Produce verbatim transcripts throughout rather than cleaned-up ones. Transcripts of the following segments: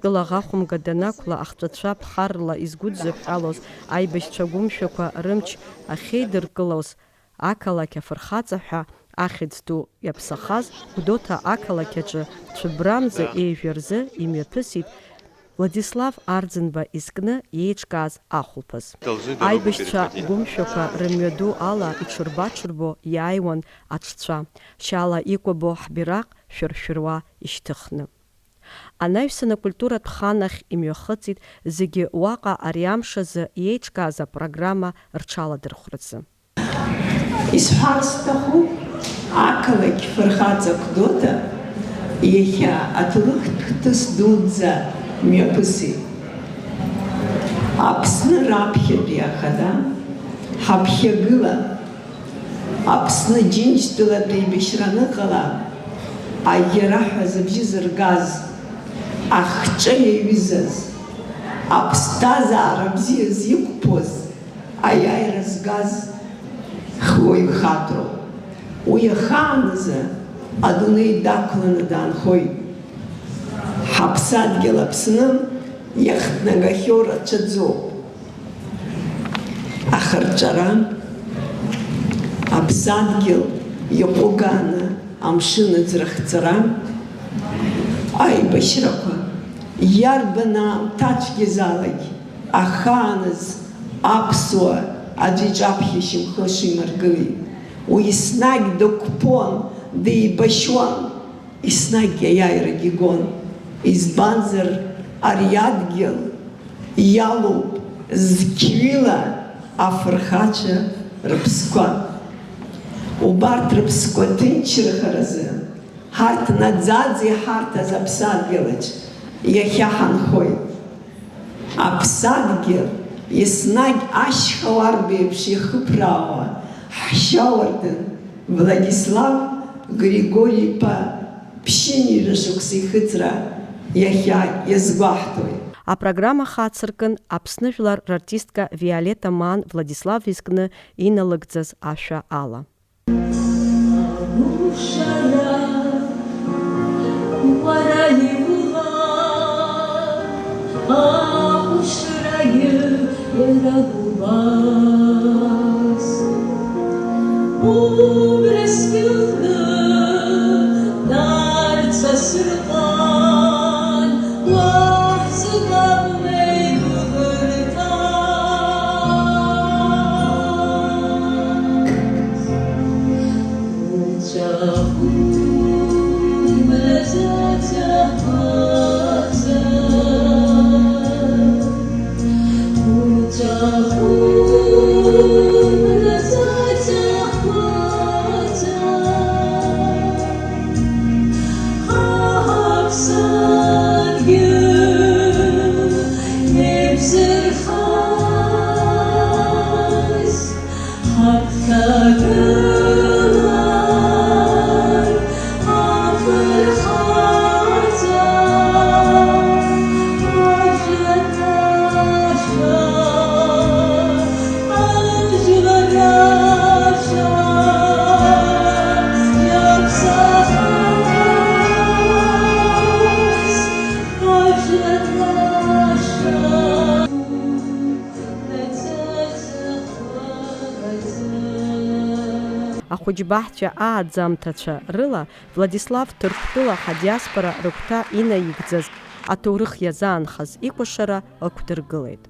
Тәыла аӷа хәымга данақәла, ахҵәацәа ԥхаррала изгәыдзыҳәҳәалоз, аибашьцәа гәымшәақәа рымч ахьеидыркылоз, ақалақь афырхаҵа ҳәа ахьӡ ду иаԥсахаз Гәдоуҭа ақалақь аҿы цәыббрамза еижәа рзы имҩаԥысит Владислав Арӡынба изкны иеиҿкааз ахәылԥаз. Аибашьцәа гәымшәақәа рымҩаду ала иҽырба-ҽырбо иааиуан аҽцәа, шьала икәабо ҳбираҟ шәыршәыруа ишьҭыхны. Анаҩсан акультуратә хан ахь имҩахыҵит зегьы уаҟа ари амш азы иеиҿкааз апрограмма рҽаладырхәразы. Исҳәарц сҭахуп, ақалақь фырхаҵа Гәдоуҭа иахьа аҭоурыхтә хҭыс дуӡӡа мҩаԥысит. Аԥсны раԥхьатәи ахада ҳаԥхьагыла, Аԥсны Џьынџьтәылатә еибашьра аныҟала, аиараҳәа зыбжьы зыргаз, ахҿа иаҩызаз, аԥсҭазаара бзиа зиқәԥоз, аиааира згаз хҩоуаҩ хаҭроуп. Уи ахааназы адунеи дақәланы даанхоит. Ҳаԥсадгьыл Аԥсны иахҭнагахьоу рацәаӡоуп. Ахырҵәара, аԥсадгьыл иҟәыгааны амшын ыӡрахҵара, аибашьрақәа, иарбан аамҭацәгьазаалак ахааназ аԥсуа аӡәы иҿаԥхьа шьамхы шимаргылеит. Уи еснагь дықәԥон, деибашьуан. Еснагь аиааирагьы гон, избанзар, ари адгьыл иалоуп зқьҩыла афырхацәа рыԥсқәа. Убарҭ рыԥсқәа ҭынчрахаразы, ҳарҭ наӡаӡа иҳарҭаз аԥсадгьылаҿ иахьа ҳанхоит. Аԥсадгьыл еснагь ашьха уарбеиԥш иахыԥраауа ҳшьауардын Владислав Григори-иԥа ԥшьынҩажәа шықәса ихыҵра иахьа иазгәаҳҭоит. Апрограмма хацыркын Аԥсны жәлар рартистка Виолетта Маан Владислав изкны иналыгӡаз ашәа ала. Агәышьара уара иулан, ахәышрагьы иара убас. Убра сгьылны нарцәа сырҟан, уаҳзыҟамлеи гәыӷырҭас. Ахәыҷбаҳцәа ааӡамҭацәа рыла Владислав Ҭырқәтәыла ҳадиаспора рыгәҭа инаигӡаз аҭоурых иазаанхаз икәашара ықәдыргылеит.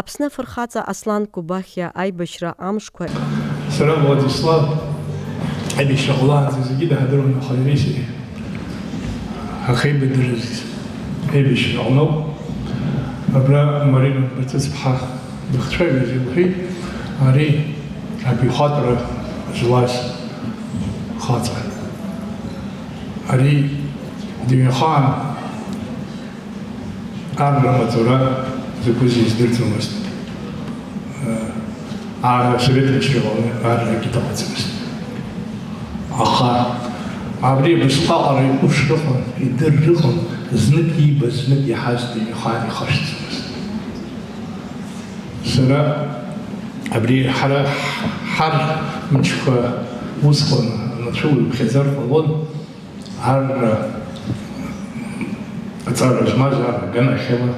Аԥсны афырхаҵа Аслан Кобахьиа аибашьра амшқәа. Сара Владислав аибашьра ҟалаанӡа зегьы дааҳадыруан, аха иареи сареи ҳахеибадырыз аибашьра аҟноуп. Абра Марина Баҭыцԥҳа дыхцәажәоз илҳәеит, ари абаҩхатәра злаз хаҵа. Ари дыҩнахаан Арра маҵура закәыз издырӡомызт. Арра асовет мчра иҟаланы аррагьы дыҟаӡамызт. Аха абри абасҟак аҟара иҟәыш рыҟан, идыр рыҟан, знык иибаз, знык иаҳаз дыҩхаан ихашҭӡомызт. Сара абри ҳара ҳар мчқәа усҟан анцәа уиԥхьаӡар ҟалон, арра аҵара змаз арра аганахьала,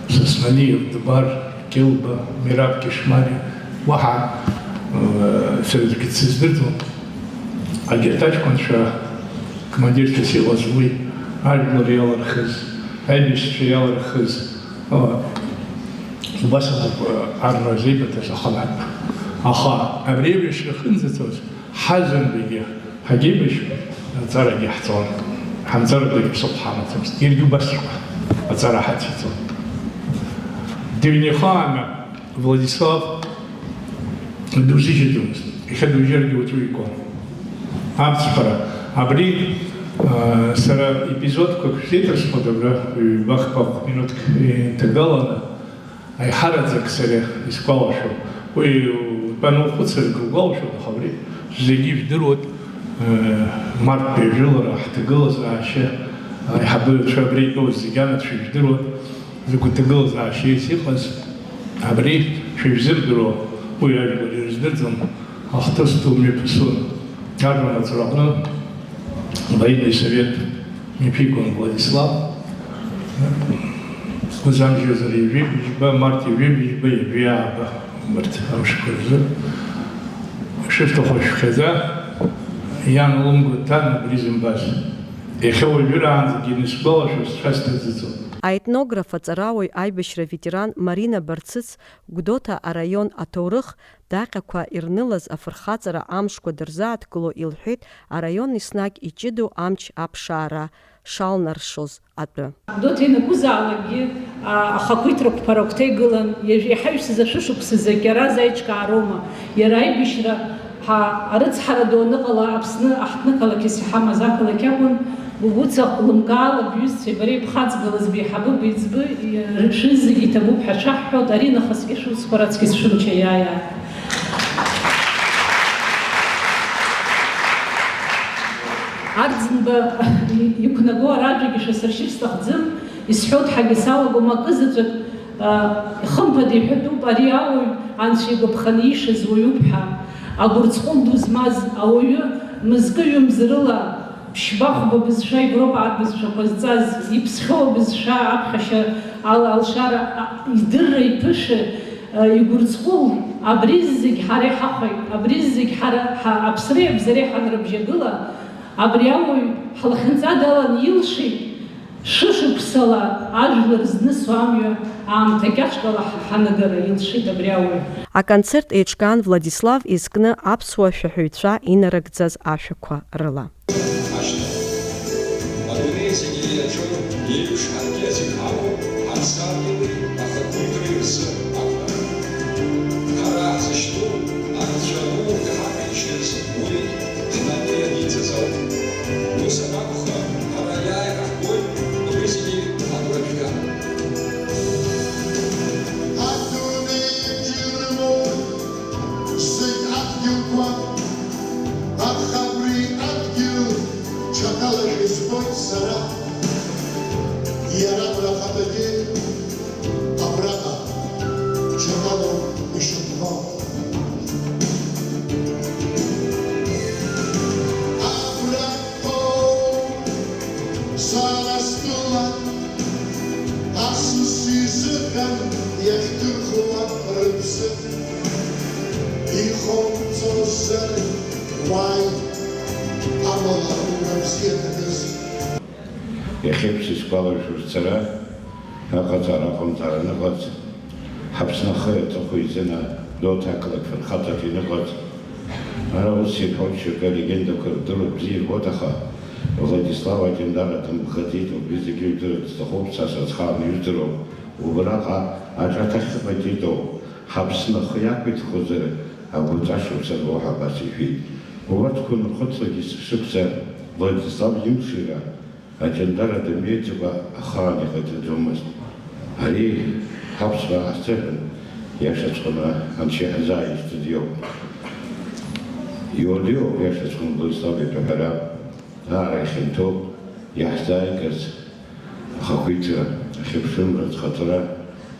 Сасмалиев, Дбар, Кьылба, Мераб Кьышмариа, уаҳа, э, сара аӡәгьы дсыздырӡом. Агьырҭ аҷкәынцәа командирцәас иҟаз уи, ажәлар иалырхыз, аибашьцәа иалырхыз, э, убас ауп, э, арра зеибыҭаз аханатә. Аха абри еиԥш иахьынӡацоз, ҳазынтәигьы ҳагьеибашьуан, аҵарагьы ҳҵон. Ҳанҵаратәигьы ԥсыхәа ҳамаӡамызт. Иаргьы убасҵәҟьа аҵара ҳациҵон. Дыҩнеихааны Владислав дузыжьаӡомызт. Иахьа дужьаргьы уаҵәы икәон. Амцҳәара, абри, а, сара епизодқәак шәзеиҭасҳәоит абра, ҩба-хԥа минуҭк инҭагаланы. Аиҳараӡак сара исгәалашәо, уи утәаны ухәыцыргьы угәалашәом, аха абри зегьы ижәдыруеит, э, марттәи ажәылара ҳҭагылазаашьа, аиҳабыцәа абра итәоу зегьы анацәа ижәдыруеит, закәу ҭагылазаашьа иҟаз, абри шәыжәзырдыруа, уи ажәлар ирыздырӡом, ахҭыс ду мҩаԥысуан. Арра маҵураҟны военный совет мҩаԥигон Владислав. Сгәы замжьозар, ҩажәи жәба, март ҩажәи жәба, ҩажәи ааба, убарҭ амшқәа рзы. Шәышәҭаху шәхьаӡа, иан лымгәа дҭан убри зымбаз. Иахьа уажәраанӡагьы инысгәалашәо сцәа сҭаӡыӡом. Аетнограф, аҵарауаҩ, аибашьра ветеран Марина Барцыц Гәдоуҭа араион аҭоурых даҟьақәа ирнылаз афырхаҵара амшқәа дырзааҭгыло илҳәеит араион еснагь иҷыдоу амч аԥшаара шалнаршоз атәы. Гәдоуҭа ианакәызаалакгьы, а, ахақәиҭрақәа агәҭа игылан, иажә-, иҳаҩсыз ашәышықәсазы акьараз аиҿкаароума, иара аибашьра ҳа арыцҳара ду аныҟала Аԥсны аҳҭнықалақь азы иҳамаз ақалақь акәын, Гәыгәыца лымкаала бҩызцәеи бареи бхаҵгылаз беиҳабы беиҵбы, шәызегьы иҭабуп ҳәа шәаҳҳәоит, ари нахысгьы шәусқәа раҵкыс шәымч аиааиааит. Арӡынба иқәнаго аражәагьы шәасыршьыр сҭахӡам, исҳәоит ҳәагьы салагом, акы заҵәык, а, хымԥада иҳәатәуп, ари ауаҩ анцәа игәаԥханы иишаз уаҩуп ҳәа. Агәырҵҟәыл ду змаз ауаҩы мызкы-ҩымз рыла, ԥшьба-хәба бызшәа Европа арбызшәақәа зҵаз, иԥсхьоу абызшәа аԥхьашьа ал-, алшара, а, идырра иԥышәа, а, игәырҵҟәыл, абри зегь ҳара иҳахәеит, абри зегь ҳара, ҳа-, аԥсреи абзареи ҳанрыбжьагыла, абри ауаҩ ҳлахьынҵа далан илшеит, шәышықәсала ажәлар знысуа амҩа аамҭа кьаҿкала ҳа-, ҳанагара илшеит абри ауаҩ. Аконцерт еиҿкаан Владислав изкны аԥсуа шәаҳәаҩцәа инарыгӡаз ашәақәа рыла. Ашьҭахь, адунеи зегьы иаҿу еиԥш ҳаргьы зегь ҳамоуп, ҳаԥсадгьыли ахақәиҭреи рзы ақәнара. Ҳара ҳзышьҭоу анцәа урҭ ҳаԥишьыз уи ҳнапы ианиҵаз ауп. Ус анакәха, ҳара иааира ҳгоит, абри зегьы агәра шәга. Адунеи џьырмоуп, зегь адгьылқәа, аха абри адгьыл ҽакала шәызбоит сара. Иара абра ахаҭагьы, абраҟа ҽакалоуп ишынхо. Абраҟоуп сара стәыла асас изыҳәан иахьдырхуа рыԥсы. Ихоумҵозар уааи, амала угәабзиаҭадаз. Иахьеиԥш исгәалашәоит сара, аҟаҵара аҟамҵара аныҟац, ҳаԥсны ахы аҵыхәа изына Гәдоуҭа ақалақь фырхаҵаҿ иныҟәац. Ара ус ирҳәоит шьоукы алегендақәа рдыруеит, бзиа ирбоит, аха Владислав Аҷандара дымбӷаӡеит, убри зегьы ижәдыруеит, сҭахуп, са сызхааны ижәдыруа, убраҟа аҿаҭахьҟа итәоу ҳаԥсны ахы иақәиҭхозар агәаҵәа шықәса анлоу ҳәа абас иҳәеит. Убарҭқәа унархәыцлакгьы шықәса Владислав имшира Аҷандара дымиаӡакәа ахаан иҟаиҵаӡомызт. Ари ҳаԥсуаа ҳзыҳәан иашаҵәҟьаны Анцәа иҳзааишьҭыз иоуп. Иуадаҩуп иашаҵәҟьаны Владислав иҳәара, даара ихьанҭоуп иаҳзааигаз ахақәиҭра, ахьыԥшымра, зхаҵара,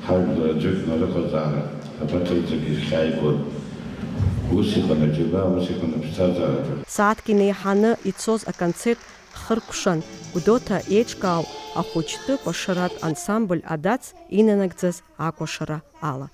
ҳажәлар аӡәыкны рыҟазаара абаҭырӡагьы зхьааигон. Ус иҟан аџьабаа, ус иҟан аԥсҭазаараҿы. Сааҭк инеиҳаны ицоз аконцерт хыркәшан, Гәдоуҭа еиҿкаау ахәыҷтәы кәашаратә ансамбль Адац инанагӡаз акәашара ала.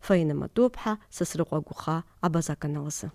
Фаина Матуаԥҳа, Сасрыҟәа Гәыхаа, Абаза аканалазы.